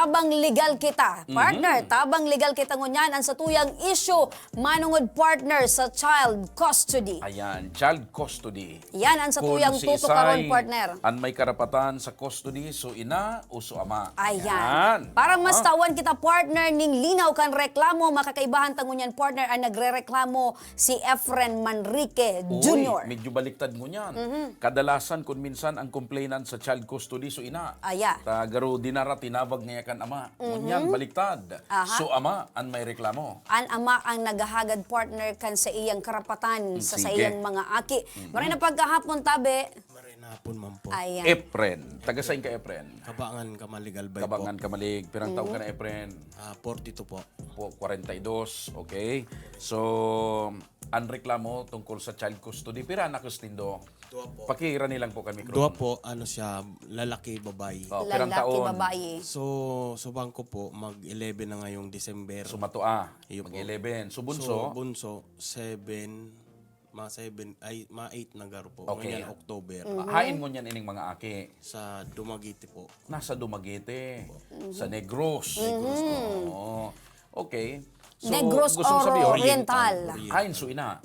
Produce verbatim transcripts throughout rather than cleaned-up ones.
Tabang legal kita, partner. Tabang legal kita ngunyan an satuyang isyu manongod, partner, sa child custody. Ayan, child custody. Yan ang satuyang tutukaron, partner. An may karapatan sa custody, so ina o so ama. Ayan. Para mas tawan kita, partner, ning linaw kan reklamo, makakaibahan ta ngunyan, partner, ang nagrereklamo si Efren Manrique Junior. Uy, medyo baliktad ngunyan. Kadalasan kun minsan ang complainant sa child custody, so ina. Aya. Ta garo dinara tinabag ngaya kan ama. Ngunyan, baliktad. Aha. So ama an may reklamo. An ama ang naghahagad, partner, kan sa iyang karapatan sa Sige. Sa iyang mga aki. Maray na pagkahapon, tabi. Maray na hapon man po. Ayan. Efren. Taga saan ka, Efren? Kabangan, Kamalig, Albay po. Kabangan, Kamalig. Pirang taon ka na, Efren? Ah, forty-two po. Po, forty-two. Okay. So, ang reklamo tungkol sa child custody. Pira anak nindo? Dua po. Pakirani lang po kami, Dua po, ano siya, lalaki, babae. Oh, pirang Lalaki, taon? Babae. So, subang ko po, mag eleven na ngayong December. So, matua. Iyo po. Mag eleven. So, So, bunso? bunso, seven, mga seven, ay, mga eight na garo po. Okay. Ngayon, October. Hain ngunyan ining mga aki? Sa Dumaguete po. Nasa Dumaguete. Sa Negros. Oo. Okay. So, Negros gustong sabihin, Oriental. Oriental. Hain so ina?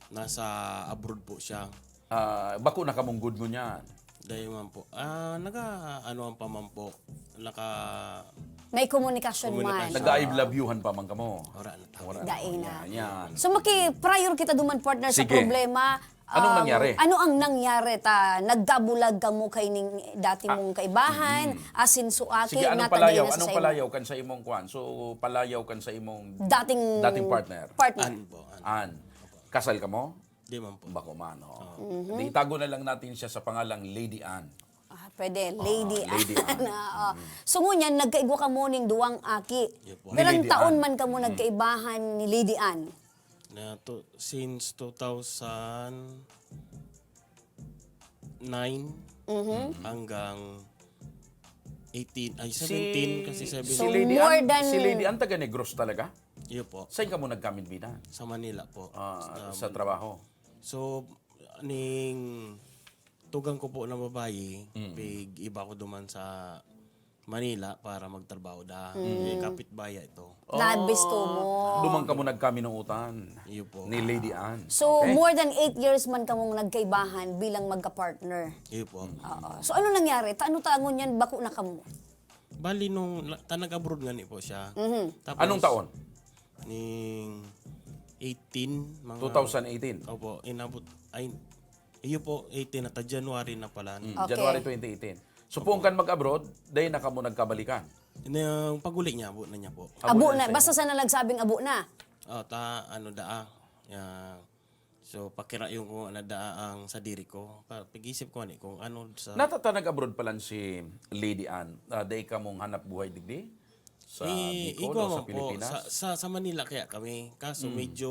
Nasa abroad po siya. Ah, bako nakamunggod ngunyan. Dahil man po. Ah, naka, ano pa man po. Naka, May komunikasyon man. Komunikasyon. Nag-I love youhan pa man kamo. ora na tao. Wala na. Dai na. Yan. So, makiprior kita duman, partner, sa Sige. Problema. Anong Um, nangyari? Ano ang nangyari? Ta, nagkabulag kamo kay ning dati mong kaibahan, asin so aki, Sige, anong natagay palayaw? na sa Anong saimo? Palayaw kan sa imong kwan? So, palayaw kan sa imong Dating dating partner? Partner. An po, an. An. Kasal kamo? Di man po. Bako man, oh. Di itago na lang natin siya sa pangalang Lady Ann. Ah, pwede, Lady Lady Ann. Oo. So ngunyan, nagkaigwa kamo ning duwang aki. Yun po. Pirang Ni Lady taon Ann. Man kamo nagkaibahan ni Lady Ann? Na to, since two thousand nine hanggang eighteen, ay, seventeen kasi, Si seventeen. So, Lady more Ann, than si Lady Ann taga Negros talaga? Iyo po. Saan kamo nagkaminbinan? Sa Manila po. Ah, sa trabaho? So, ning tugang ko po na babayi, pig-iba ko duman sa Manila para magtrabaho da. Eh, kapitbaya ito. Nabisto mo. Dumang kamo nagkaminuutan Iyo po. ni Lady Ann. So, more than eight years man kamong nagkaibahan bilang magka-partner. Iyo po. Oo. So, ano nangyari? Ta-, ano tangon yan? Bako na kamo? Bali nung na- ta nag-abroad nga ni po siya. Tapos, Anong taon? Ning eighteen, mga two thousand eighteen? Opo, inabot, ay, iyo po, eighteen na ta, January na pala. Mm, Okay. January twenty eighteen. So, poon kan mag-abroad, dahil na kamo nagkabalikan? Yung pag-uli niya, abo na niya po. Abo na. sa'yo. Basta sana nagsabing abo na. Oh, ta, ano daa, ya, so, pakirayon ko na daa ang sadiri ko. Pa, pag-isip ko ni kung ano sa... Natata nag-abroad pala si Lady Ann. Ah, dahil kamong hanap buhay digdi? Sa Eh, Bicol igwa o sa man po. Pilipinas? Sa, sa, sa Manila kaya kami. Kaso Mm. medyo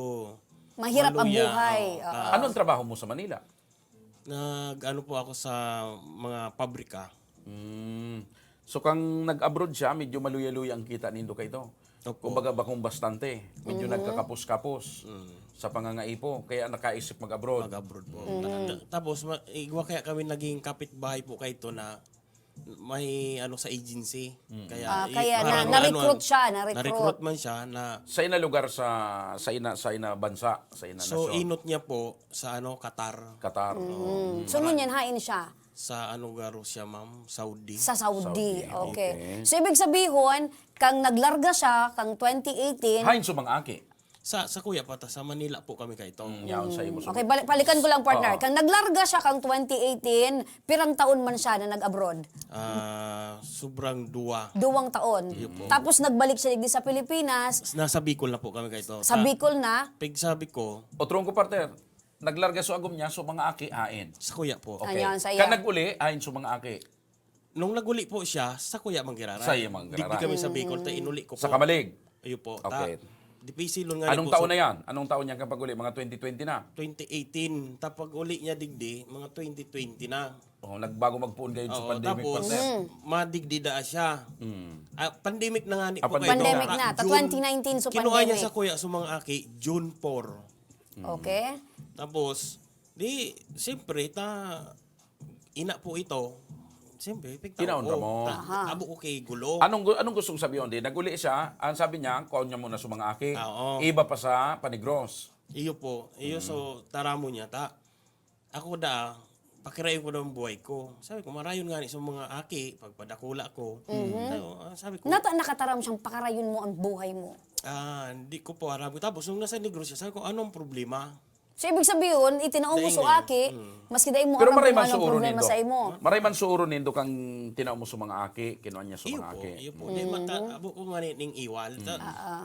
Mahirap ang maluya, buhay. oo, Oo. ka- Anong trabaho mo sa Manila? Nag-ano po ako sa mga pabrika. Mm. So, kang nag-abroad siya, medyo maluya-luya ang kita nindo kay ito. Opo. Kumbaga, bakong bastante. Medyo nagkakapos-kapos sa pangangaipo. Kaya nakaisip mag-abroad. Mag-abroad po. Na- na- tapos, ma- igwa kaya kami naging kapitbahay po kay ito na may ano sa agency. Kaya, Ah, i- kaya na, parang na-recruit ano, siya, na-recruit. Na-recruit man siya na Sa ina lugar sa sa ina sa ina bansa, sa ina so nasyon. Inot niya po sa ano Qatar. Qatar. Mm. So, ngunyan, hain siya? Sa ano garo siya, ma'am? Saudi. Sa Saudi. Saudi, Okay. okay. So, ibig sabihin, kang naglarga siya, kang twenty eighteen, Hain so mga aki. Sa sa kuya pa ta, sa Manila po kami kay ito. Mm, yaon sa imo. Okay, balik, balikan ko lang, partner. Oo. Kang naglarga siya kang twenty eighteen, pirang taon man siya na nag-abroad? Ah, sobrang duwa. Duwang taon. Tapos nagbalik siya digdi sa Pilipinas, Nasa Bicol na po kami kay ito. sa Bicol na. Pag sabi ko, Otro ko, partner, naglarga so agom niya, so mga aki hain. Sa kuya po. Ayan, sa iya. Kan nag-uli, hain so mga aki. Nung naguli po siya, sa kuya manggirara. Sa iya manggirara. Digdi kami sa Bicol, ta inuli ko po. Sa Kamalig. Iyo po. Okay. Dipisilon nga Anong po taon sa na yan? Anong taon niya kang pag-uli? Mga twenty twenty na? Twenty eighteen. Tapag uli niya digdi, mga twenty twenty na. Oh, nagbago magpuon kayo sa Oo, pandemic, tapos, partner. madigdi da siya. Mm. Ah, pandemic na nga ni Ah, po kayo. pandemic Pandemic na. Ta June, twenty nineteen, so kinuha niya pandemic. Sa kuya, sa mga aki, June four. Okay. Tapos, di, siyempre, ta, ina po ito, Siyempre, pigtao Tinaon ko. ra mo. Ta- Aha. Abo ko kay gulo. Anong gu- anong gustong sabihin di? Nag-uli siya, ang sabi niya, kuhaon niya muna sa mga aki. Ah, oo. Iba pa sa Panigros. Iyo po. Iyo, so, taramo niya, ta. Ako da, pakirayon ko daw ang buhay ko. Sabi ko, marayon nga ni sa mga aki, pagpadakula ko. Sabi ko, ah, sabi ko, Nata nakataram siyang pakarayon mo ang buhay mo. ah, hindi ko po aram. Tapos, nung nasa Negros siya, sabi ko, anong problema? So, ibig sabihin, itinao mo Dahil so nga, aki, maski dai mo Pero aram maray kung man anong suuro problema nindo. sa imo. Maray man suuro nindo kang tinao mo sa mga aki, kinuha niya sa Iyo mga po, aki. Iyo po. Di mata, abo ko nga ni ning iwal. Ta,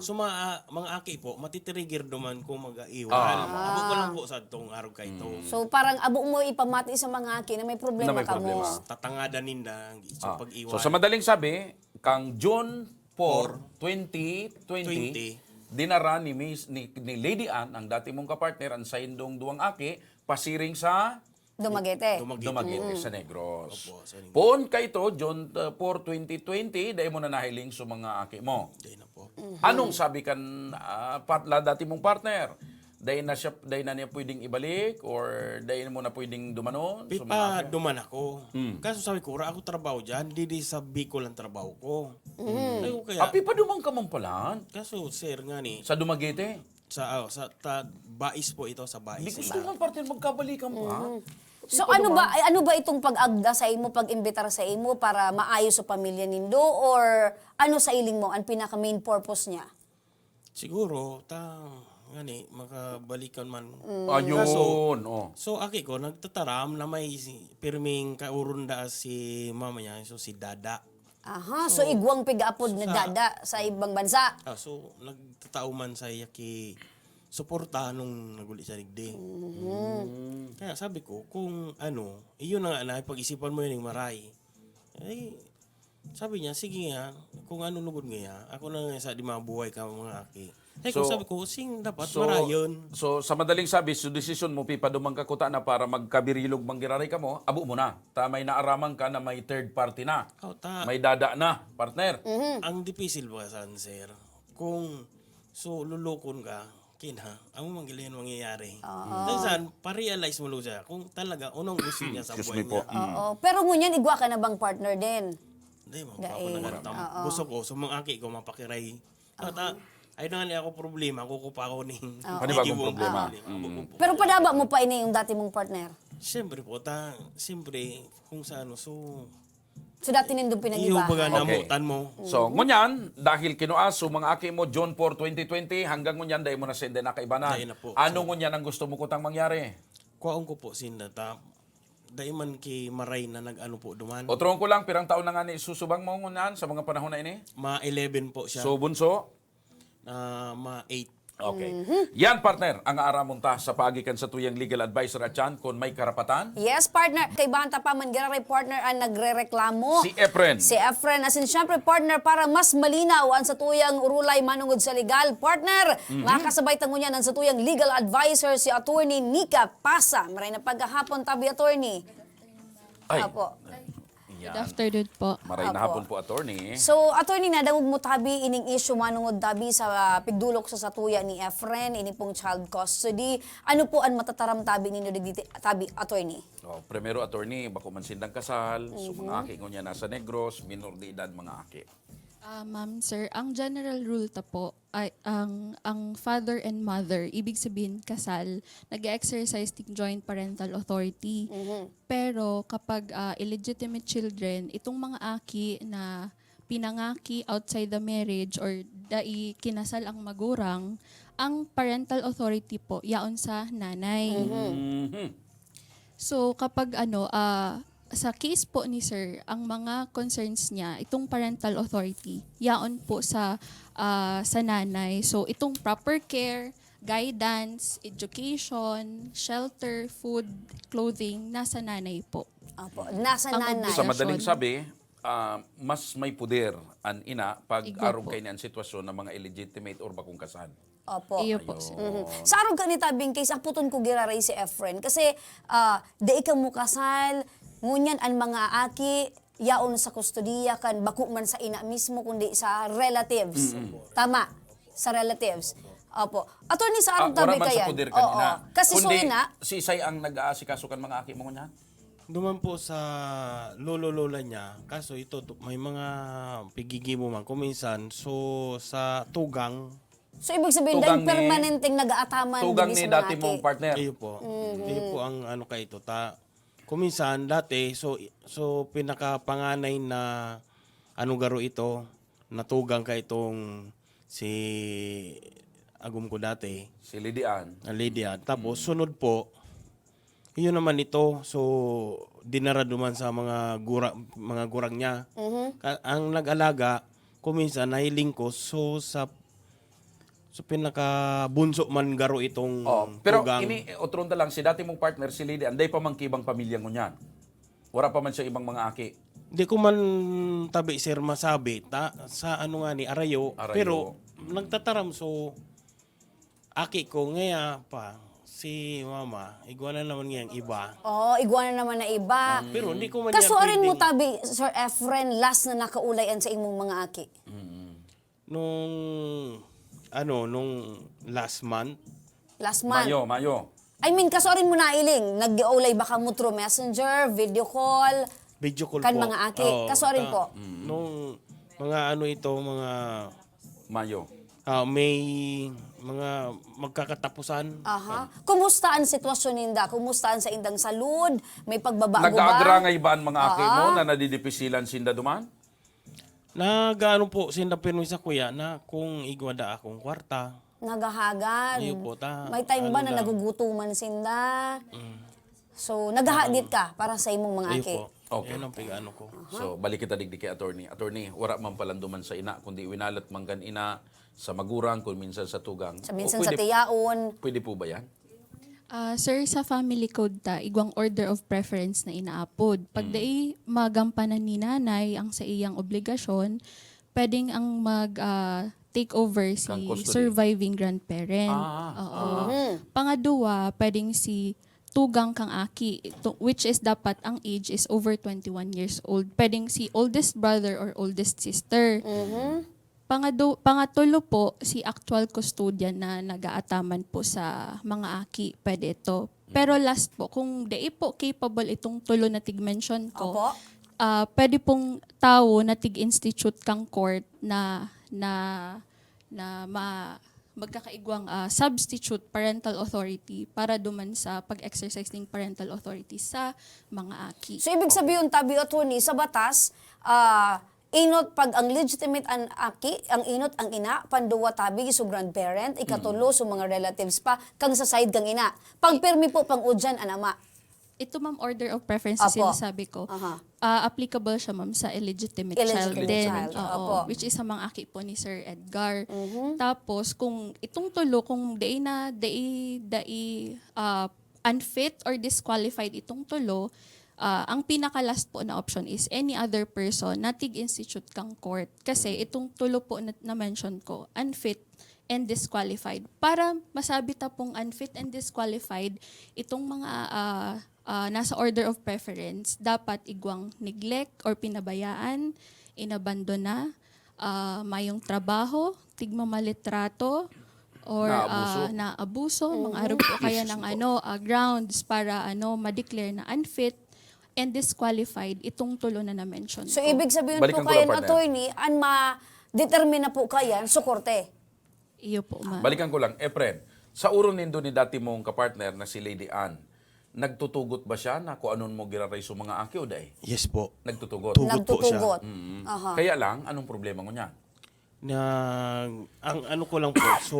so, mga, mga aki po, matitirigir duman ko mag-iwal. Ah. Abo ko lang po sa tong arog kay to. So, parang abo mo ipamati sa mga aki na may problema Na may ka mo. problema. Tatangadan ninda ang isang Ah. pag-iwal. So sa madaling sabi, kang June four, twenty twenty, Twenty. dinara ni, Miss, ni, ni Lady Ann, ang dati mong kapartner, ang saindong duwang aki, pasiring sa Dumaguete. Dumaguete. Dumaguete, sa Negros. Opo, sa Negros. Poon kaito, June uh, four, twenty twenty, dai mo na nahiling sa mga aki mo. Hindi na po. Anong sabi kan ah, pat, la, dati mong partner? Dai na siya, dai na niya pwedeng ibalik or dai mo na pwedeng dumanon sa mga Pipa, aki? duman ako. Mm. Kaso sabi ko, wala ako trabaho dyan. Didi sa Bicol ang trabaho ko. Sabi ko kaya, Ah, pipaduman ka man pala kaso sir nga ni, sa Dumaguete? sa, oh, sa ta, Bais po ito, sa Bais. Hindi gusto sila. Mong partner magkabalikan pa. So ano ba ay ano ba itong pag-agda sa imo, pag-imbitar sa imo para maayo sa pamilya nindo, or ano sa iling mo ang pinaka main purpose niya? Siguro, ta, nga ni, makabalikan man. Ayun, oh. So, aki ko, nagtataram na may si, pirming kaurunda si mama niya, so si Dada. Aha, so igwang pigaapod na Dada sa ibang bansa. Ah, so, nagtatao man sa iya ki suporta nung naguli siya digdi. Kaya sabi ko, kung ano, iyon na nga na, pag-isipan mo yun yung maray. Ay, sabi niya, sige nga, kung ano lugod nga, ako na nga sa di mabuhay ka mga aki. Ay, kung So, sabi ko, sing dapat So, marayon. so sa madaling sabi, so desisyon mo, pipaduman ka kuta na para magkabirilog manggiraray ka mo, abo mo na. Ta may naaraman ka na may third party na. Oh, ta, May Dada na, partner. Ang dipisil ba saan, sir? Kung so lulukon ka, kina, ang manggilayan mangyayari. Minsan, pa-realize mo lang siya kung talaga unong gusto niya sa Excuse buhay me po. niya. Oo. Pero ngunyan, igwa ka na bang partner din? Hindi, mga Dai. ako na ganito. Gusto ko, sa mga aki ko, mapakiray. At, ah, ay na nga niya ako problema, kukupa ako ni Panibagong problema. Abo ko po. Pero padaba mo pa ini yung dati mong partner? Siyempre po, ta, siyempre, kung sa ano, so, So dati nindong iyo pinag-ibahan. baga Okay. namutan mo. So, ngunyan, dahil kinuha so mga aki mo, June four, twenty twenty, hanggang ngunyan, dahil mo na sende na kaibanan. Dai na po. Ano ngunyan ang gusto mo kutang mangyari? Kuwaon ko po sinda, ta, dai man ki maray na nag-ano po duman. Otro ko lang, pirang taon na nga ni susubang mo ngunyan sa mga panahon na ini? Ma eleven po siya. So, bunso? Ah, ma eight. Okay. Yan, partner, ang aaramon ta sa paagi kan satuyang legal advisor at siyan kung may karapatan. Yes, partner. Kaibahan ta pa man, giraray partner ang nagrereklamo. Si Efren. Si Efren. As in, syempre, partner, para mas malinaw ang satuyang urulay manungod sa legal. Partner, makakasabay ta ngunyan ang satuyang legal advisor, si Attorney Nika Pasa. Maray na paghahapon, tabi, Attorney. Ay. Apo. Yan. Good afternoon po. Maray na Apo. hapon po, attorney. So, attorney, nadangog mo tabi ining issue manungod tabi sa pigdulok sa satuya ni Efren, ini pong child custody. Ano po ang matataram tabi ninyo digdi tabi, attorney? Oh, primero, attorney, bako man sindang kasal, so mga aki ngunyan nasa Negros, minor de edad mga aki. Ah, ma'am, sir, ang general rule ta po, ay, ang, ang father and mother, ibig sabihin, kasal, nag-exercise ng joint parental authority. Pero kapag ah, illegitimate children, itong mga aki na pinangaki outside the marriage or dai kinasal ang magurang, ang parental authority po, yaon sa nanay. Mhm. So kapag ano, ah, sa case po ni sir, ang mga concerns niya, itong parental authority, yaon po sa ah, sa nanay. So itong proper care, guidance, education, shelter, food, clothing, nasa nanay po. Apo, nasa Ang nanay. Sa madaling sabi, ah, mas may poder an ina pag Igo arog po. Kay ni an sitwasyon ng mga illegitimate or bakong kasal. Opo. Iyo po, sir. Mhm. Sa arog ka ni tabing case, aputon ko giraray si Efren. Kasi, ah, dai ka mo kasal, ngunyan ang mga aki, yaon sa kustodiya kan bako man sa ina mismo, kundi sa relatives. Tama. Sa relatives. Opo. Attorney, sa Ah, arog wala tabi man sa kayan. poder kan Oo. ina. Kasi so Kundi, ina, si isay ang nag-aasikaso kan mga aki mo ngunyan? Duman po sa lolo-lola niya, kaso ito, tu-, may mga pigigibo man. Kung minsan, so, sa tugang, So, ibig sabihin, dahil Tugang ni- permanenteng nag-aataman Tugang din ni sa dati mga mong aki. partner. Iyo po. Iyo po ang ano kaito. Ta, kung minsan, dati, so, i- so pinakapanganay na ano garo ito, natugang ka itong si agom ko dati, Si Lidian. na Lydia. Tapos, sunod po, yun naman ito. So, dinara duman sa mga gura, mga gurang niya. Ka- ang nag-alaga, kung minsan, nahiling ko, so, sa, sa pinakabunso man garo itong Oh, pero tugang. Ini, otro na lang, si dati mong partner, si Lidian, dai pa man kaibang pamilya ngunyan. Wala pa man siya ibang mga aki. Di ko man tabi, sir, masabi ta, sa ano nga ni Arayo, Arayo. Pero nagtataram, so, aki ko ngaya pa, si mama, igwa na naman ngayang iba. Oh, igwa na naman na iba. Pero hindi ko man Kaso yan arin mo pwedeng- tabi, Sir Efren, last na nakaulay an sa imong mga aki? Nung, ano, nung last month, Last month? Mayo, Mayo. I mean, kaso arin mo nailing? Nag-ulay ba kamo through messenger, video call? video call Kan po. mga aki. Oo, Kaso arin ta- po? Nung mga ano ito, mga Mayo. ah, may mga magkakatapusan. Aha. Kumusta ang sitwasyon ninda? Kumusta ang sa indang salud? May pagbabago ba? Nag-aagrangay ba ang mga aki Ah. mo na nadidipisilan sinda duman? Nagaano po sinda pirmi sa kuya na kung igwa da akong kwarta. Nagahagad. Iyo po, ta- May time ba ano na lang. nagugutuman sinda? So, naghahadit ka para sa imong mga Ayun aki? po. Okay. Yan ang pag-ano ko. So, balik kita digdi kay attorney. Attorney, wala man palanduman sa ina, kundi winalat man kan ina sa magurang, kung minsan sa tugang. Sa minsan O sa pwede, tiyaon. Pwede po ba yan? Ah, sir, sa family code ta, igwang order of preference na inaapod. Pag dai magampanan ni nanay ang sa iyang obligasyon, pwedeng ang mag ah, take over si Kang custody. surviving grandparent. Ah, Oo. Pangadua, pwedeng si tugang kang aki, ito- which is dapat ang age is over twenty-one years old. Pwedeng si oldest brother or oldest sister. Pangadu- pangatulo po, si actual custodian na nag-aataman po sa mga aki, pwede ito. Pero last po, kung dai po capable itong tulo na tig-mention ko, Opo. ah, pwede pong tawo na tig-institute kang court na na na ma, magkakaigwang ah, substitute parental authority para duman sa pag-exercise ning parental authority sa mga aki. So, ibig sabihin, tabi, attorney, sa batas, ah, inot pag ang legitimate an aki, ang inot ang ina, panduwa tabi so grandparent, ikatulo so mga relatives pa, kang sa side kang ina. Pagpirmi po pang-udyan an ama. Ito, ma'am, order of preference na Opo. sinasabi ko, Aha. ah, applicable siya, ma'am, sa illegitimate, Illegitimate child din. child, Oo, opo. Which is sa mga aki po ni Sir Edgar. Tapos, kung itong tulo, kung dai na, dai, dai, ah, unfit or disqualified itong tulo, ah, ang pinaka-last po na option is any other person na tig-institute kang court. Kasi itong tulo po na, na-mention ko, unfit and disqualified. Para masabi ta pong unfit and disqualified, itong mga ah, ah, nasa order of preference, dapat igwang neglect or pinabayaan, inabandona, ah, mayong trabaho, tigmamalitrato, or Naabuso. ah, naabuso, mga arog po kaya ng ano, ah, grounds para ano, ma-declare na unfit and disqualified itong tulo na na-mention So, ko. ibig sabihin Balikan po ko lang, kayan, partner. Attorney, an ma-determine na po kayan sa korte. Iyo po, ma'am. Balikan ko lang, Efren, sa uron nindo ni dati mong kapartner na si Lady Anne, nagtutugot ba siya na kung anon mo giraray sa mga aki o dai? Yes po. Nagtutugot. Tugot po siya. Nagtutugot. Mm. Aha. Kaya lang, anong problema ngunyan? Na, ang ano ko lang po, so,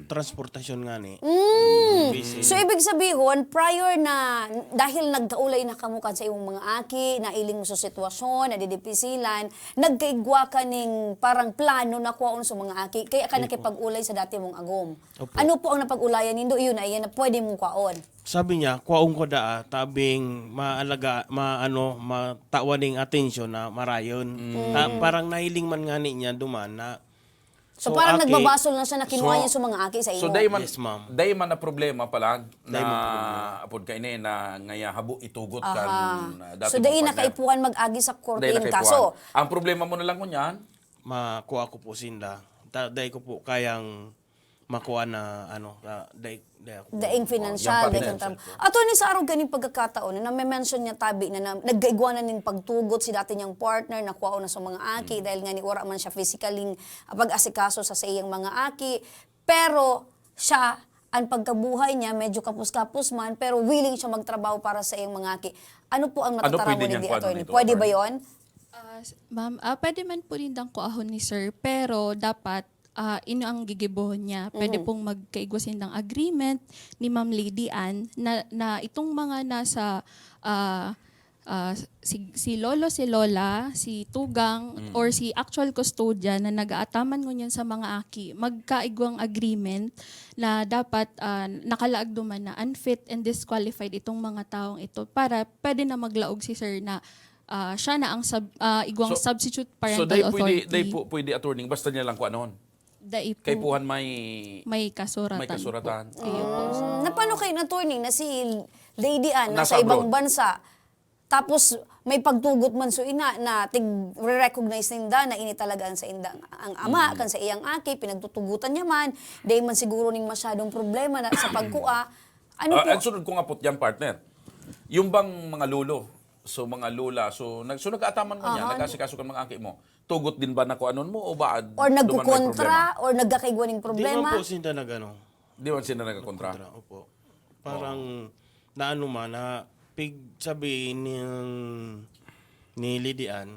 transportasyon nga ni. Mm. Busy. So, ibig sabihin, prior na, dahil nagkaulay na kamo kan sa imong mga aki, nailing mo sa sitwasyon, nadidipisilan, nagkaigwa ka ning parang plano na kwaon sa mga aki, kaya ka nakipag-ulay sa dati mong agom. Opo. Ano po ang napag-ulayan nindo? Iyon na iyan na pwede mong kwaon. Sabi niya, kwaon ko daa, tabing maalaga, maano, matawan ning atensyon na marayon. Ta, parang nahiling man nga ni niya duman na So, parang aki, nagbabasol na siya na kinuha So, niya sa mga aki sa imo. So, dai man, Yes, ma'am. Dai man na problema pala na Dai man problema. apod ka ini na ngaya habo itugot Aha. kan uh, dati So, mong dai na partner. kaipuhan mag-agi sa korte Dai na yung kaipuhan. kaso. Ang problema mo na lang ngunyan, makuha ko po sinda. Ta, dai ko po kayang makuha na, ano, ah, dai, dai ako. Daing financial, Yung daing financial. tam- Ato ni sa arog ganing pagkakataon na may-mention niya tabi na, na nagkaigwanan ning pagtugot si dati niyang partner, nakuha na sa mga aki dahil nga ni wala man siya physically ah, pag-asikaso sa, sa iyang mga aki. Pero siya, ang pagkabuhay niya medyo kapos-kapos man, pero willing siya magtrabaho para sa iyang mga aki. Ano po ang Ano matatarang pwede ni niyang kuha attorney? nito, Pwede ba attorney? yon? Ah, s- ma'am, ah, pwede man po nindang kuahon ni sir, pero dapat ah, ino ang gigibohon niya. Pwede pong magkaigwa sindang agreement ni Ma'am Lady Ann na, na itong mga nasa ah, ah, si, si lolo, si lola, si tugang, or si actual custodian na nag-aataman ngunyan sa mga aki, magkaigwang agreement na dapat ah, nakalaag duman na unfit and disqualified itong mga taong ito para pwede na maglaog si sir na ah, siya na ang sub, ah, igwang So- substitute So, parental dahil pwede, authority. dahil po, pwede attorney, basta niya lang kung anon. Dai po. Kaipuhan may... May kasuratan. May kasuratan. Po. Iyo po. Mm, napano kayo na attorney na si Lady Ann Nasa nasa ibang abroad. bansa? Tapos may pagtugot man so ina na tig-recognize ninda na ini talaga ang sa inda ang ama kan sa iyang aki, pinagtutugutan niya man, dai man siguro ning masyadong problema na sa pagkua. Ano Ah, po? Ang sunod ko nga po dyan, partner, yung bang mga lolo, so mga lola, so, nag, so nag-aataman ko niya, Aha. nag-asikaso kan mga aki mo, tugot din ba na kung anon mo o ba Or duman may nagkukontra, problema? Or nagkakaigwa ning Di man problema? po sila nag-ano. Di man sila nagkakontra? Kontra, opo. Parang naano man, na pig sabi ni, ni Lady Ann,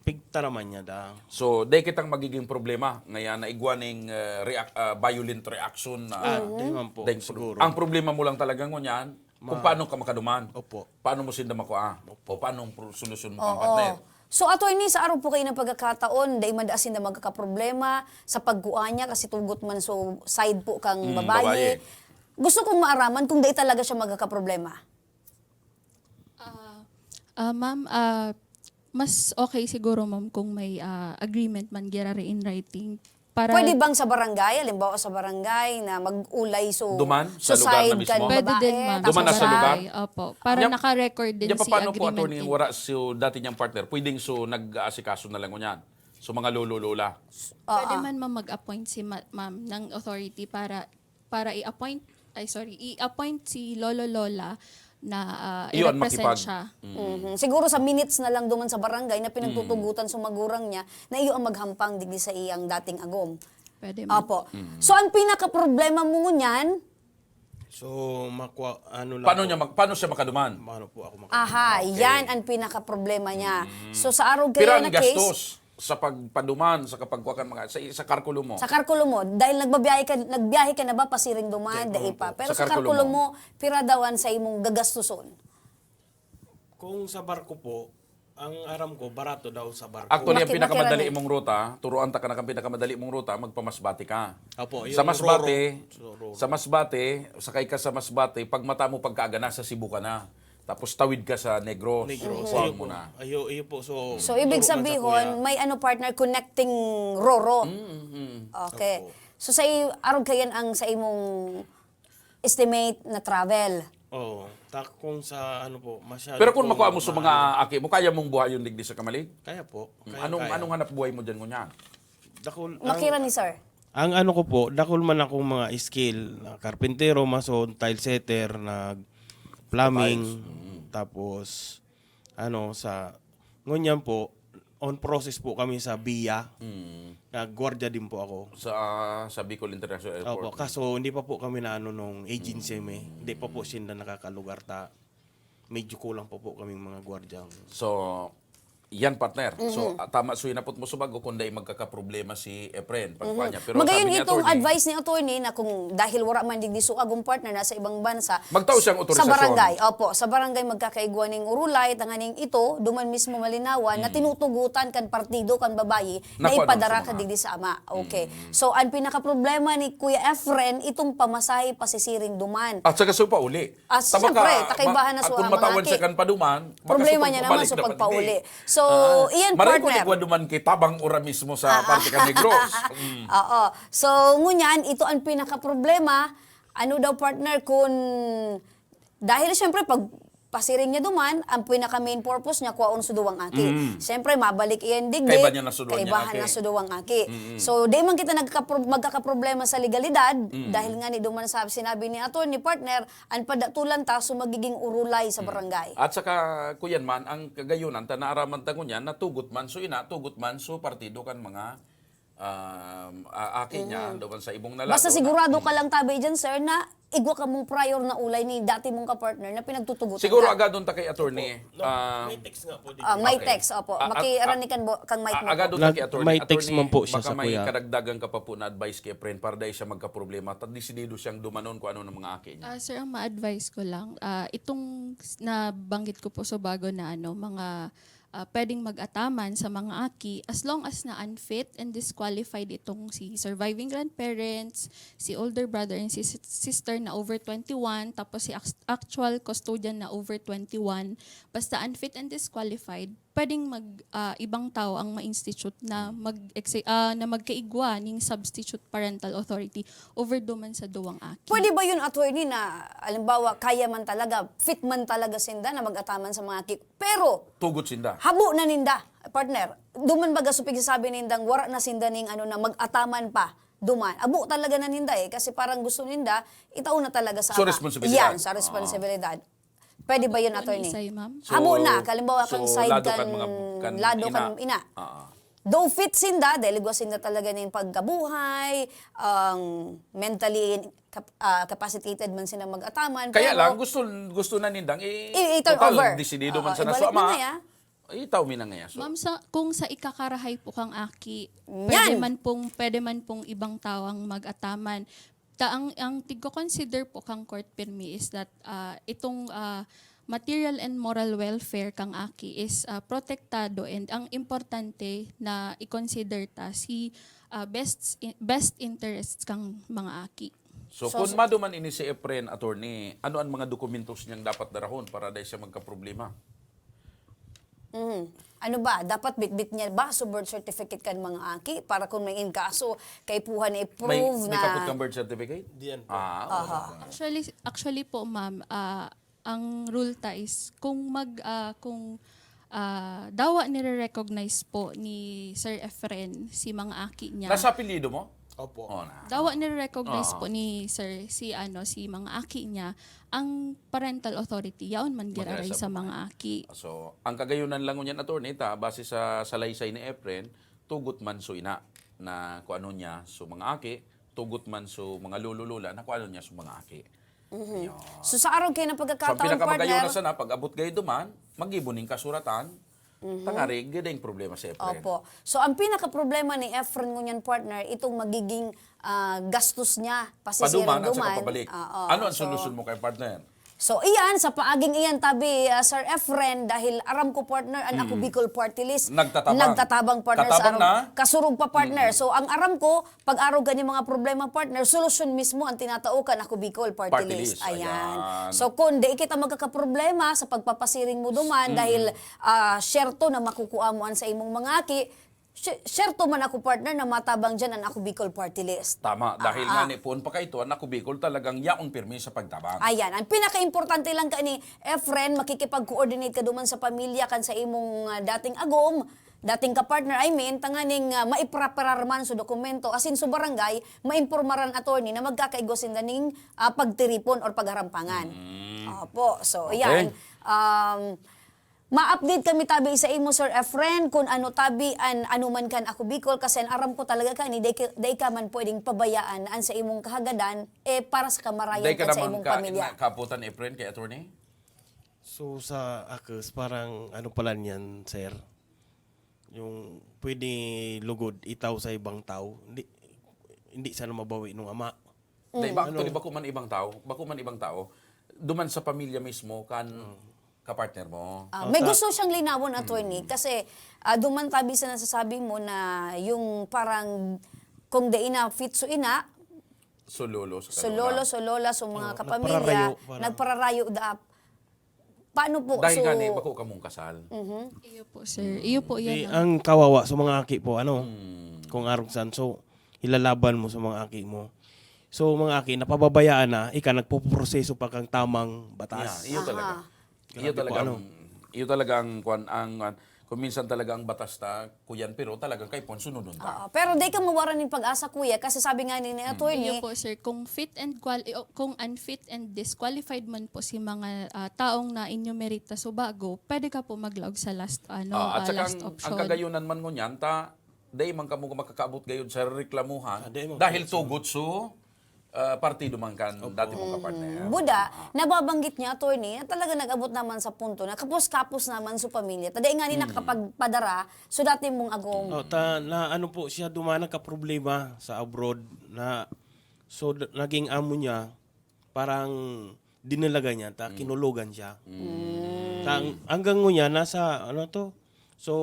pigtaraman niya da. So, dai kitang magiging problema. Ngayon, naigwa ning uh, react, uh, violent reaction na... Ah, di man po, dahil siguro. Ang problema mo lang talaga ngunyan, kung Ma- paano ka makaduman. Opo. Paano mo sinda makuha? O paano ang pro- solusyon mo, Oo. partner? So, ato ini sa araw po kayo ng pagkakataon, dai man da sinda magkakaproblema sa pagkuha niya kasi tugot man so side po kang Mm, babae. babae. Gusto kong maaraman kung dai talaga siya magkakaproblema. Ah, ah, ma'am, ah, mas okay siguro, ma'am, kung may ah, agreement man girari in writing. Para Pwede bang sa barangay, halimbawa sa barangay, na mag-ulay so, Duman? so Sa lugar na side mismo? kan Pwede babae, din, ma'am. tapos Duman na sa sa- lugar? Barangay, opo. Para Yan- naka-record din yan si paano po, agreement. Attorney, wara si dati niyang partner? Pwedeng so nag-aasikaso na lang ngunyan. So mga lolo-lola. Pwede Oo. man, ma'am, mag-appoint si ma- ma'am ng authority para para i-appoint, ay sorry, i-appoint si lolo lola na ah, Iyon, i-represent makipag- siya. Mhm. Siguro sa minutes na lang duman sa barangay na pinagtutugutan sa magurang niya na iyo ang maghampang digdi sa iyang dating agom. Pwede, ma'am. Opo. So, ang pinaka-problema mo ngunyan, So, makwa, ano lang Paano po. niya mag, paano siya makaduman? Paano po ako maka- aha, Okay. yan ang pinaka-problema niya. So, sa arog Pira kayo ang na case, gastos sa pagpaduman, sa kapagkuha kan mga sa, sa karkulo mo? sa karkulo mo, dahil nagbabiyahe ka, nagbiyahe ka na ba pasiring duman, Sa- dai pa. Pero sa sa karkulo karkulo mo. mo, pira daw an sa imong gagastuson. Kung sa barko po, ang aram ko, barato daw sa barko. Actually, ang Maki- pinakamadali makirani. mong ruta, turuan ta ka na kang pinakamadali mong ruta, magpamasbate ka. Opo, Sa yung Masbate, Roro. So, Roro. sa Masbate, sakay ka sa Masbate, pag mata mo pagkaaga, nasa Cebu ka na. Tapos tawid ka sa Negros. Negros. Kuha Ayun mo po. na. Ayun, ayun po. So, So, ibig turo man sa sabihin, kuya. May ano partner, connecting Roro. Mm-hmm. Okay. Opo. So, sa i- arog kayan ang sa imong estimate na travel. Oo. Tak kung sa ano po, masyado Pero kung po makuha mo sa mahal. mga aki mo, kaya mong buhayon digdi sa Kamalig? Kaya po. Kaya, Anong kaya. Anong hanap buhay mo diyan ngunyan? Dakul, Makira ang, ni sir. ang ano ko po, dakul man akong mga skill, na karpintero, mason, tile setter, nag plumbing, Tiles. Mm. Tapos ano sa ngunyan po, on process po kami sa BIA. Mm. Nagguardia din po ako. Sa sa Bicol International Airport. Opo, kaso hindi pa po kami na ano nung agency may. Hindi pa po sila nakakalugar ta. Medyo kulang pa po kaming mga guardia. So, yan partner. So, ah, tama so inapot mo sa bago kung dahil magkakaproblema si Efren. Pagkuha niya. Pero Magayon sabi ni itong attorney, advice ni attorney na kung dahil wala man digdi so agong partner nasa ibang bansa, Magtao siyang sa otorisasyon. barangay, opo, sa barangay magkakaigwa ning urulay, tanganing ito, duman mismo malinawan na tinutugutan kan partido kan babayi na Nakuha ipadara sa ka mga- digdi sa ama. Okay. So, ang pinakaproblema ni Kuya Efren, itong pamasahe pasisiring duman. At saka so pauli. Ah, Tama siyempre, ka, takaibahan na ma- so kung ang matawan mga siya ki- kan paduman, baka Problema sa niya pag- naman balik sa dapat pagpauli. hindi. So, Ah, iyan, maray ko partner. Nagwa duman kita bang ora mismo sa parte ka Negros. Mm. Oo. So, ngunyan, ito ang pinakaproblema. Ano daw, partner, kung... Dahil, siyempre, pag pasiring niya duman, ang pinaka-main purpose niya, kwaon sa duwang aki. Mm. Siyempre, mabalik iyan digdi, kaibahan niya na sa duwang aki. Mm. So, di man kita nagkapro-, magkakaproblema sa legalidad, mm, dahil nga ni duman sa sinabi ni attorney, partner, ang padatulan ta, so magiging urulay sa, mm, barangay. At saka, kuyan man, ang kagayunan, ta naaraman ta ngunyan, na tugot man so ina, tugot man so partido kan mga um, a-, aki niya, mm, duman sa ibong na lado. Basta sigurado ka lang tabi dyan, sir, na igwa ka mong prior na ulay ni dati mong kapartner na pinagtutugutan. Siguro ka. Agadon ta kay attorney. Opo. No, ah, may text nga po dito. Ah, may, okay, text, opo. Ah, ah, makiranikan bo, kang Mike ah, mo po. Agadon ta kay attorney. May text man po siya, baka sa may kuya. Karagdagan ka pa po na advice kay friend para dahil siya magkaproblema, ta desidido siyang dumanon kung ano ng mga aki niya. Ah, sir, ang ma-advise ko lang, ah, itong s-, nabanggit ko po sa bago na ano, mga ah, pwedeng mag-ataman sa mga aki as long as na unfit and disqualified itong si surviving grandparents, si older brother and si sis-, sister na over twenty-one, tapos si act-, actual custodian na over twenty-one. Basta unfit and disqualified, pwedeng mag, ah, ibang tao ang ma-institute na mag-, ah, na magkaigwa ning substitute parental authority over duman sa duwang aki. Pwede ba yun, attorney, na, halimbawa, kaya man talaga, fit man talaga sinda na mag-ataman sa mga aki, pero tugot sinda. Habo na ninda, partner. Duman baga so pigsasabi nindang wara na sinda ning ano na mag-ataman pa. Duman. Habo talaga na ninda eh. Kasi parang gusto ninda, itao na talaga sa ama. So, responsibilidad. Yan, sa responsibilidad. Pwede ba yun, attorney? Isay, ma'am? Habo na. Kalimbawa, so, kang side lado kan kan mga, kan lado ina. Kan ina. Ah, ah. Though fit sinda, dahil igwa sinda talaga ning pagkabuhay, ang mentally cap-, ah, capacitated man sila mag-ataman, kaya pero lang, gusto, gusto na nindang i-, i-, i-turn total, over. Desidido man sana so ama. Oo, ibalik na niya. Itaw mi na ngaya, so. Ma'am, sa, kung sa ikakarahay po kang aki, yan, pwede man pong, pwede man pong ibang tao ang mag-ataman. Ta-, ang, ang tigko-consider po kang court pirmi is that, ah, itong, ah, material and moral welfare kang aki is, ah, protektado, and ang importante na i-consider ta si, ah, best, best interests kang mga aki. So, so, kung so maduman ini si Efren, attorney, ano ang mga dokumentos niyang dapat darahon para dai siya magkaproblema? Mhm. Ano ba? Dapat bitbit niya ba so birth certificate kan mga aki para kung may inkaso, kaipuhan na i-prove na may kapot kang birth certificate? Diyan po. Ah, aha. Wala pa. Actually, actually po, ma'am, ah, ang rule ta is kung mag, ah, kung, ah, dawa nire-recognize po ni Sir Efren si mga aki niya. Nasa apelyido mo? Opo. Oh, na. Dawa nire-recognize po ni Sir si, ano, si mga aki niya, ang parental authority, yaon man giraray sa mga aki. So, ang kagayunan lang ngunyan, attorney, ta, base sa salaysay ni Efren, tugot man so ina na kung ano niya so mga aki, tugot man so mga lolo-lola na kung ano niya so mga aki. Mhm. Ayun. So, sa araw kayo ng pagkakataon, so, ang pinakamagayon partner, na sana, pag abot gayo duman, magibo ning kasuratan, mhm, tangari, giding problema si Efren. Opo. So, ang pinakaproblema ni Efren ngunyan, partner, itong magiging, ah, gastos niya, pasisiring duman at saka duman pabalik. Oo. Ano ang solusyon mo kay partner? So, iyan, sa paaging iyan, tabi, ah, Sir Efren, dahil aram ko, partner, ang Ako Bicol Party List, nagtatabang. Nagtatabang, partner, sa kasurog pa, partner. So, ang aram ko, pag-arog ka ni mga problema, partner, solusyon mismo ang tinatao kan Ako Bicol Party List. Ayan. So, kung di kita magkakaproblema sa pagpapasiring mo duman dahil, ah, syerto na makukuha mo an sa imong mga aki, sy-, syerto man ako, partner, na matabang dyan an Ako Bicol Party List. Tama, dahil nga ni poon pa kaito, an Ako Bicol talagang yaon pirmi sa pagtabang. Ayan, ang pinakaimportante lang ka ni Efren, makikipag-coordinate ka duman sa pamilya kan sa imong, ah, dating agom, dating ka-partner, I mean, tanganing, ah, maipreparar man so dokumento, asin so barangay, maimpormaran attorney na magkakaigwa sinda ning, ah, pagtiripon or pagharampangan. Mm. Opo. So, okay. Yan. Um, ma-update kami tabi sa imo, Sir Efren, kung ano tabi an ano man kan Ako Bicol, kasi an aram ko talaga kani, dai ka, dai ka man pwedeng pabayaan an sa imong kahagadan, eh, para sa kamarayan kan sa imong pamilya. Dai ka naman ka-, na-, kaaputan, Efren, kay attorney? So, sa akos, parang ano pala niyan, sir? Yung pwede lugod, itaw sa ibang tao, hindi, hindi sana mabawi nung ama. Dai, ba, actually, bako man ibang tao, bako man ibang tao, duman sa pamilya mismo, kan kapartner mo. Ah, may gusto siyang linawon, attorney, kasi, ah, duman tabi sa nasasabi mo na yung parang kung dai na fit so ina, so lolo, so lolo, so lola, so mga kapamilya, nagpararayo, parang nagpararayo da. Paano po? Dahil so gani, bako kamong kasal. Mhm. Iyo po, sir. Iyo po yan ang kawawa sa mga aki po, ano, kung arog san. So, ilalaban mo sa mga aki mo. So, mga aki, napababayaan na, ika nagpoproseso pa kang tamang batas. Yeah, iyo talaga. Aha. Iyo Grabe po, talagang, ano. Iyo talagang kwan ang, ang, kung minsan talaga ang batas ta, kuyan, pero talagang kaipuhan, sunodon ta. Oo, pero di ka mawaran ng pag-asa, kuya, kasi sabi nga ni, ni attorney, Iyo po, sir. Kung fit and qual- o kung unfit and disqualified man po si mga ah, taong na-enumerate ta subago, pwede ka po maglaog sa last ano, Ah, at ah, saka last ang, option. Ang kagayunan man ngunyan, ta, dai man kamo makakaabot gayud sa reklamuhan Ah, dai man dahil po. Tugot su ah, partido man kan dati mong kapartner. Buda, nababanggit niya, attorney, na talaga nag-abot naman sa punto na kapos-kapos naman sa pamilya. Taday nga ni nakakapagpadara, so dati mong agom. Oh, ta, na ano po siya, dumana ka problema sa abroad na so d- naging amo niya parang dinalaga niya ta kinulogan siya. Ta, hanggang ngunyan nasa ano to? So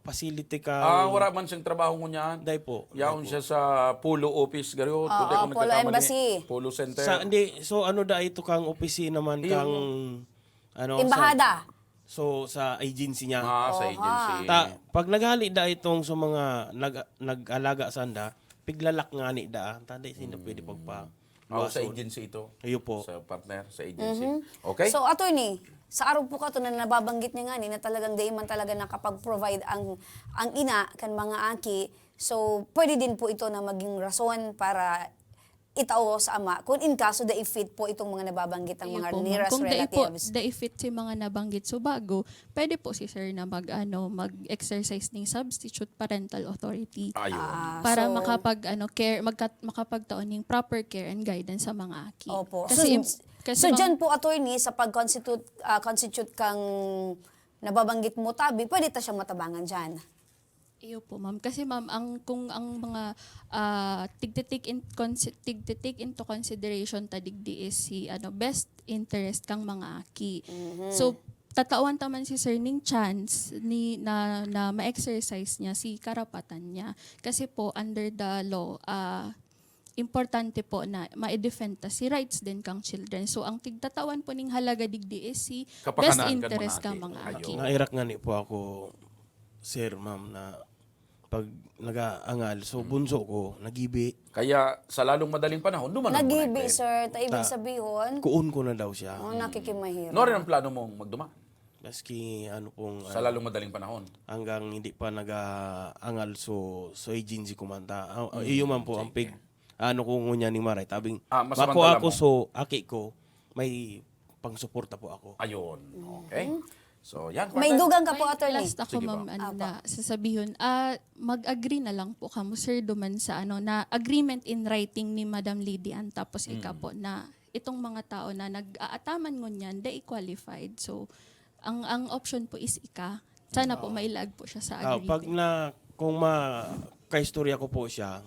facility ka Ah, wala man siyang trabaho ngunyan. Dai po. Yaon siya sa Polo office, garo. Oo, Polo Embassy. Polo Center. Sa hindi, so ano da ito kang opisina man Yung- kang ano sa- Embahada. So sa agency niya. Ah, sa agency. Ta, pag naghali da itong sa mga nag, nag-alaga sanda, piglalak nga ni da, ta di sinda pwede pagpa Oh, sa agency ito. Iyo po. Sa partner, sa agency. Okay? So, attorney, sa arog po kato na nababanggit niya nga ni na talagang di man talaga nakapag-provide ang ang ina kan mga aki. So, pwede din po ito na maging rason para itao sa ama kung in kaso da fit po itong mga nababanggit ng Iyo mga po, ma'am. nearest Kung dai po, relatives. dai fit si mga nabanggit subago, pwede po si sir na mag ano, mag-exercise ning substitute parental authority. Ayun. Ah, Para so, makapag ano care magka, makapagtaon ning proper care and guidance sa mga aki. Opo. Kasi So, kasi so mga- dyan po, attorney, sa pag-constitute ah, constitute kang nababanggit mo, tabi, pwede ta siyang matabangan dyan. Iyo po, ma'am. Kasi ma'am, ang kung ang mga ah, tigti-take in consi- tigti-take into consideration ta digdi is si ano best interest kang mga aki. So tatawan ta man si sir ning chance ni na, na ma-exercise niya si karapatan niya. Kasi po under the law, ah importante po na ma-defend ta si rights din kang children. So ang tigtatawan po ning halaga digdi is si best Kapakanan kan interest mga kang aki. mga Ayun. aki. Nairak nga ni po ako, sir, ma'am, na pag nag-aangal, so bunso ko, nagibi. Kaya sa lalong madaling panahon, duman ang Nagibi, mga sir. Ta ibig Ta- sabihon, Kuon ko na daw siya. oh, nakikimahirap. Ano rin ang plano mong magduman? Maski ano pong Sa ano, lalong madaling panahon. hanggang hindi pa nag-aangal, so, so agency ko man ta. Ah, ah, iyo man po ang pig ano ko ngunya ni Maray. Tabing, Ah, mas bako mandala ako, mo. So, aki ko, may pangsuporta po ako. Ayun. Okay. So, yan. May partner. dugang ka po, May attorney. last ako, Sige ma'am, po. ano, na sasabihon. Ah, mag-agree na lang po kamo, sir, duman sa ano, na agreement in writing ni Madam Lydian, tapos ika po na itong mga tao na nag-aataman ngunyan, they qualified. So, ang ang option po is ika. Sana po mailag po siya sa Ah, pag agreement. Na, kung ma, kaistorya ko po siya,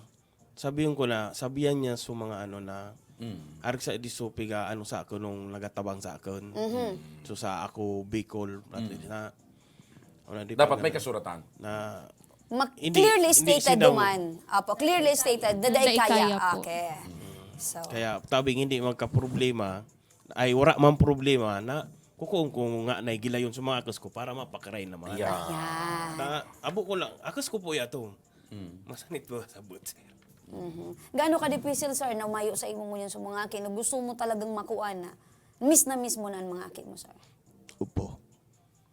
sabihin ko na, sabihan niya sa mga ano na, Mm. arag sa diso piga ano sa ako nung nagatabang sa akon. So sa ako, Bicol, at least na, ano, di Dapat pa may na- kasuratan. Na, Ma- Hindi, clearly hindi stated sidaw. Duman. Opo, clearly stated. Daday Daday kaya. kaya po. Okay. So, Kaya tabing hindi magkaproblema, ay wala mang problema na kukuon ko nga na gilayon sa mga akas ko para mapakaray naman. Yeah. yan. Na, abo ko lang, akas ko po yato. Masanit ba sabot, sir? Mhm. Gaano ka dipisil, sir, na umayo sa imo ngunyan sa mga aki na gusto mo talagang makuan na? Miss na miss mo na ang mga aki mo, sir? Upo.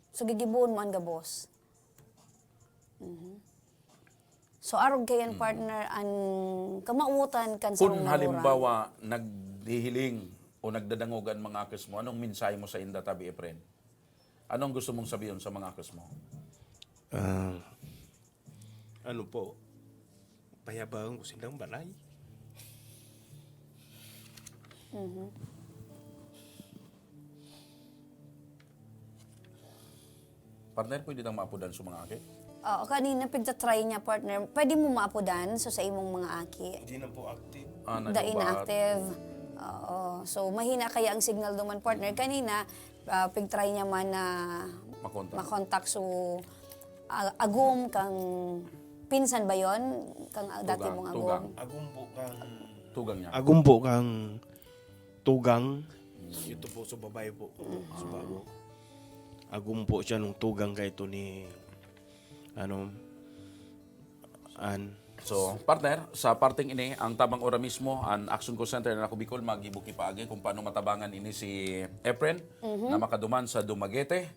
So, gigibohon mo ang gabos? Mhm. So, arog kayan, partner, ang kamawotan kan Kung sarong halimbawa, naghihiling o nagdadangog ang mga akas mo, anong mensahe mo sa inda, Tabi Efren? Anong gusto mong sabihin sa mga akas mo? Ah, ano po? Payabangan ko silang balay. Partner, pwede tang maapodan sa mga aki? Oo, kanina pigtatry niya, partner. Pwede mo maapodan so sa imong mga aki? Hindi na po active. Ah, The nag-ubat. Inactive. Oo. So, mahina kaya ang signal duman, partner. Kanina, ah, pigtry niya man na Makontak. makontak. So, ah, agom kang pinsan ba yon? Kang ah, dati Tugang, mong tugang. agom? Agum po kang... Tugang niya. Agum po kang tugang. Ito po sa babae po. Sa bago. Agum po siya nung tugang kay ito ni ano an So, partner, sa parteng ini, ang tabang ora mismo, an Action Call Center na Ako Bicol, magibo ki paagi kung paano matabangan ini si Efren na makaduman sa Dumaguete,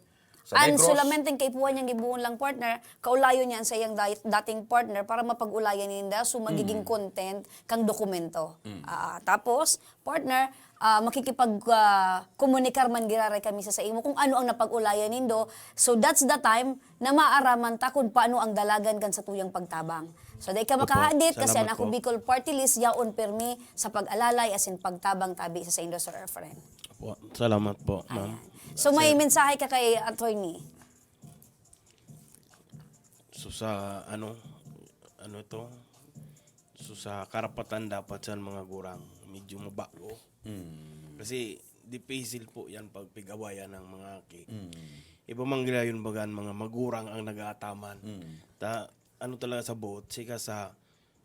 sa An Negros. Solamente ang kaipuhan niyang gibohon lang, partner, kaulayon niya an saiyang dai-, dating partner para mapag-ulayan ninda, so magiging content kang dokumento. Ah, tapos, partner, ah, makikipag, ah, komunikar man giraray kami sa saimo kung ano ang napag-ulayan nindo. So, that's the time na maaraman ta kun paano ang dalagan kan satuyang pagtabang. So, dai ka Opo, makahadit kasi salamat ang Ako po. Bicol Party List yaon pirmi sa pag-alalay asin pagtabang tabi sa saindo, Sir Efren. Opo, salamat po, ma'am. Ayan. So, may Sir mensahe ka kay attorney? So, sa ano, ano ito? So, sa karapatan dapat sa mga gurang, medyo mabago. Mm. Kasi, dipisil po yan pag pig-awayan ng mga aki. Mm. Iba man gila yun baga ang mga magurang ang nag-aataman. Mm. Ta, ano talaga sa buot, sika sa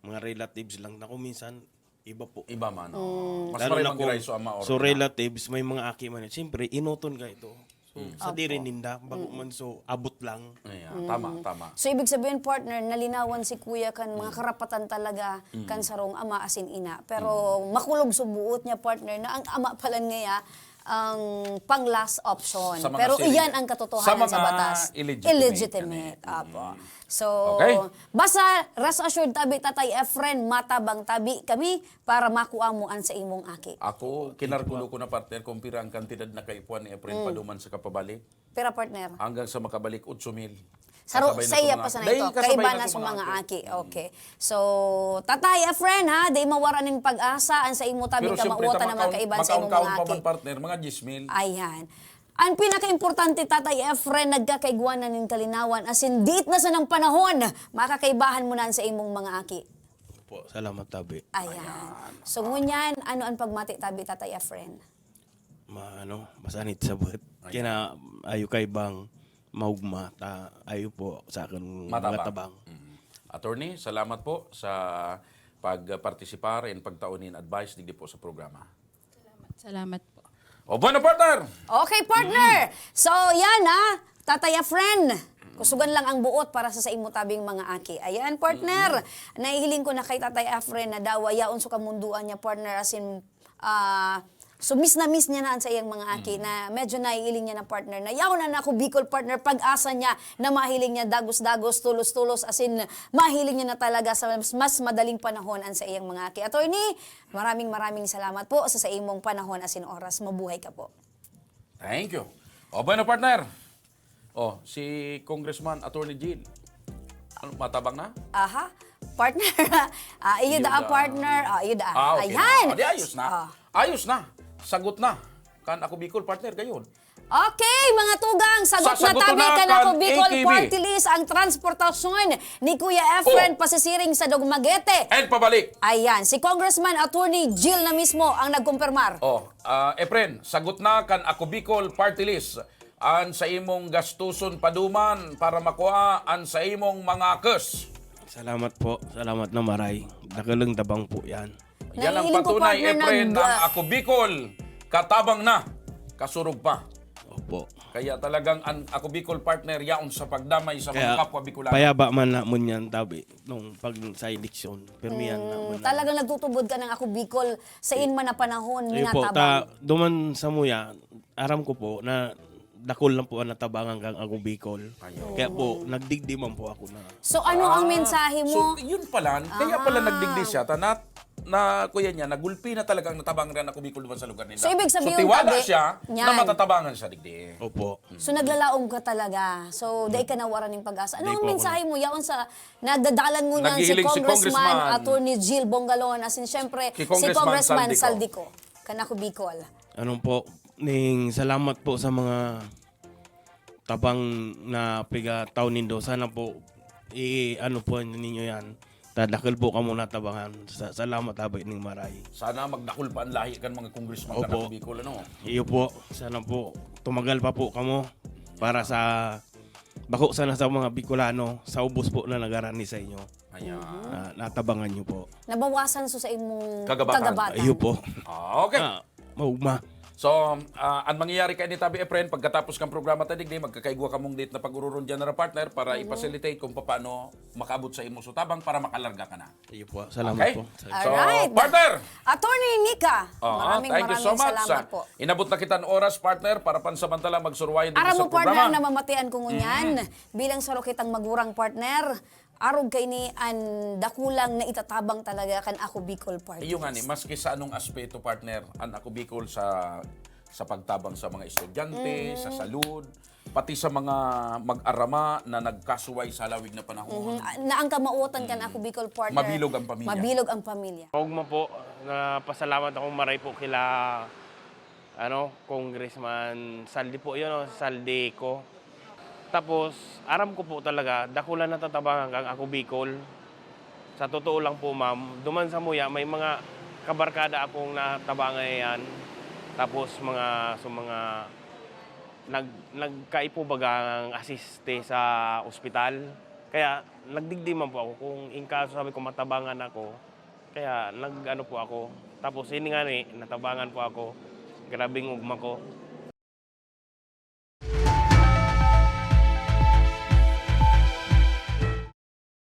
mga relatives lang na kung minsan, iba po. Iba man, oo. Mm. Mas Lalo maray na kung mag-ray so ama or so ina. Relatives, may mga aki man. Siyempre, inoton ka ito. So, Mm. sa diri Opo. ninda, bako Mm. man so abot lang. Ayan, Mm. tama, tama. So, ibig sabihin, partner, nalinawan si kuya kan mga Mm. karapatan talaga Mm. kan sarong ama asin ina. Pero Mm. makulog sa buot niya, partner, na ang ama palan ngaya ang pang last option. Sa mga Pero siring. iyan ang katotohanan Sa sa mga batas. illegitimate. Illegitimate, Mm. apo. So, Okay. basta rest assured tabi, Tatay Efren, matabang tabi kami para makua mo an sa imong aki. Ako, kinarkulo ko na, partner, kung pira ang kantidad na kaipuhan ni Efren Mm. paduman sa kapabalik. Pira, partner? Hanggang sa makabalik, otso mil. Saro, Kasabay na sa iya mga pa sana Dahil ito. kasabay Kaiba na na sa sa mga mga aki. aki. Okay. So, Tatay Efren, ha, di mawara nin pag-asa, ang sa imo tabing Pero siyempre, kamawotan ta na mga makaon-, kaiban sa imong mga makaon-kaon pa aki. man, partner, mga diyes mil. Ayan. Ang pinaka-importante, Tatay Efren, nagkakaigwa na nin kalinawan, asin diit na sanang panahon, makakaibahan mo na ang sa imong mga aki. Po, salamat, tabi. Ayan. Ayan. So, ngunyan, ano ang pagmati, tabi, Tatay Efren? Ma-, ano, masanit sa buhat. Ayan. Kaya na, ayo kay bang maugma, ta, ayo po sa akin Matabang. matabang. Mm. Attorney, salamat po sa pagpartisipar and pagtao nin advice digdi po sa programa. Salamat, salamat po. O, bueno, partner! Okay, partner! Mm. So, yan, ah. Tatay Efren, kusugan lang ang buot para sa saimo tabing mga aki. Ayan, partner. Mm. Nahihiling ko na kay Tatay Efren na dawa yaon sa kamunduan niya, partner, as in, ah, so miss na miss niya na an sa iyang mga aki Mm. na medyo nahihiling niya na, partner, na yaon na ako Bicol, partner, pag-asa niya na mahiling niya dagos-dagos, tulos-tulos, as in, mahiling niya na talaga sa mas, mas madaling panahon an sa iyang mga aki. Attorney, maraming, maraming salamat po sa, sa imong panahon as in oras. Mabuhay ka po. Thank you. O, bueno, partner. O, si Congressman Attorney Jill. Ano, matabang na? Aha. Partner. Ah, iyo Iyo da, da. partner. Ah, iyo da. Ah, okay Ayan. na. O, di ayos na. Ah. Ayos na. Sagot na. Kan ako Bicol, partner, gayon. Okay, mga tugang, sagot Sa na sagot tabi na kan kan ako Bicol A K B. Party List ang transportasyon ni Kuya Efren Oh. pasisiring sa Dumaguete. And pabalik. Ayan, si Congressman Attorney Jill na mismo ang nagkumpirmar. Oh, ah, Efren, sagot na kan Ako Bicol Party List an sa imong gastuson paduman para makua an sa imong mga akes. Salamat po. Salamat na maray. Dakulang tabang po yan. Yan ang Nahihiling ko, patunay, partner, Efren, nag- ang Ako Bicol, katabang na, kasurog pa. Opo. Kaya talagang ang Ako Bicol, partner, yaon sa pagdamay sa Kaya mga kapwa Bicolano. payaba man na mo niyan, tabi, nung pag sa eleksyon, pirmihan na Mm, mo na. talagang nagtutubod ka ng Ako Bicol sa Eh, inman na panahon, ayun po, natabang. ta-, duman sa muya, aram ko po na dakul lang po ang natabangan kang Ako Bicol. Ayun. Kaya po, Oo. nagdigdi man po ako na So, ano ang Ah, mensahe so, mo? yun pala, kaya pala Ah. nagdigdi siya, ta-, na, na, kuya niya, nagulpi na talaga ang natabang rin ako Bicol duman sa lugar nila. So, ibig sabihin, So, tiwala tabi, siya na yan. matatabangan siya digdi. Opo. So, naglalaom ka talaga. So, dai ka nawara ning pag-asa. Ano Di ang po ako mensahe na- mo yaon sa nagdadalan mo niyan si Naghihiling si Congressman Congressman. Attorney Jill Bongalon, as in, syempre, Si si Congressman Congressman Saldico. Saldico, kan ako Bicol? Ano po, ning salamat po sa mga tabang na pigataw nindo. Sana po, i-ano po ninyo yan. Tadakul po kamo natabangan. Sa-, salamat, abi ning maray. Sana magdakul pa ang lahi kan mga congressman kan Opo. ako Bicol, ano? Iyo po. Sana po, tumagal pa po kamo para sa bako sana sa mga Bicolano, sa ubos po na nagarani sa inyo. Ayan. Na, natabangan nyo po. Nabawasan so sa imong Kagabatan. kagabatan. Iyo po. Ah, okay. Ah, maugma. So, ah, ang mangyayari kaini, Tabi Efren, pagkatapos kan programa ta digdi, magkakaigwa kamong date na pag-ururon diyan na partner para i-facilitate kung paano makaabot sa imo sa tabang para makalarga ka na. Iyo po. Salamat Okay? po. So, Alright. partner! Attorney Nika, Oo, maraming thank you so maraming much. salamat po. Inabot na kita ng oras, partner, para pansamantala magsurwayan dito Aram sa mo, partner, programa. na mamatian ko ngunyan. Bilang saro kitang magurang, partner, arog kaini an dakulang naitatabang talaga kan Ako Bicol, partner. Iyo nga ni, maski sa anong aspeto, partner, an Ako Bicol sa sa pagtabang sa mga estudyante, sa salud, pati sa mga mag-arama na nagkasuway sa halawig na panahon. Mhm. Ah, na ang kamawotan kan Ako Bicol, partner. Mabilog ang pamilya. Mabilog ang pamilya. Ogma po, napasalamat akong maray po kila ano, Congressman Saldi po yun, oh, Saldi ko. Tapos, aram ko po talaga, dakula na tatabangan kang Ako Bicol. Sa totoo lang po, ma'am, duman sa muya, may mga kabarkada akong natabangan yan. Tapos, mga, so mga, nag, nagkaipo bagang asiste sa ospital. Kaya, nagdigdi man po ako kung in kaso sabi ko matabangan ako. Kaya, nag-ano po ako. Tapos, ini nga ni, natabangan po ako. Grabing ugma ko.